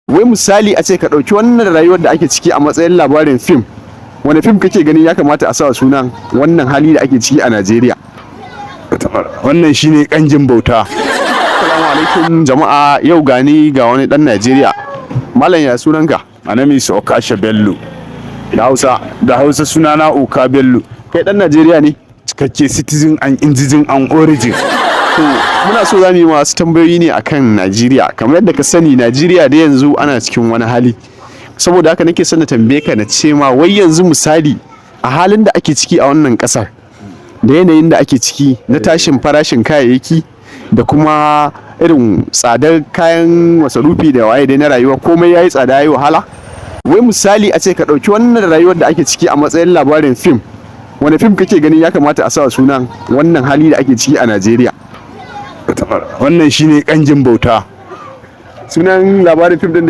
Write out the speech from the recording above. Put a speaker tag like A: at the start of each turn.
A: Wai misali a ce ka ɗauki wannan rayuwar da ake ciki a matsayin labarin fim, wani fim kake ganin ya kamata a sa sunan wannan hali da ake ciki a Najeriya?
B: Wannan shine Kangin Bauta.
A: Assalamu alaikum jama'a, yau gani ga wani dan Najeriya. Malam, ya sunanka?
B: My name is Okasha Bello.
A: Da Hausa?
B: Da Hausa sunana Oka Bello.
A: Kai dan Najeriya ne?
B: Cikakke citizen and indigene and origin.
A: To, muna so za mu yi masu tambayoyi ne akan Najeriya. Kamar yadda ka sani, Najeriya da yanzu ana cikin wani hali. Saboda haka nake son na tambaye ka, na ce ma wai yanzu misali a halin da ake ciki a wannan kasar da yanayin da ake ciki na tashin farashin kayayyaki da kuma irin tsadar kayan masarufi da waye dai na rayuwa, komai yayi tsada, yayi wahala. Wai misali a ce ka ɗauki wannan rayuwar da ake ciki a matsayin labarin fim, wani fim kake ganin ya kamata a sa sunan wannan hali da ake ciki a Najeriya?
B: Wannan shine Kangin Bauta.
A: Sunan labarin fim din da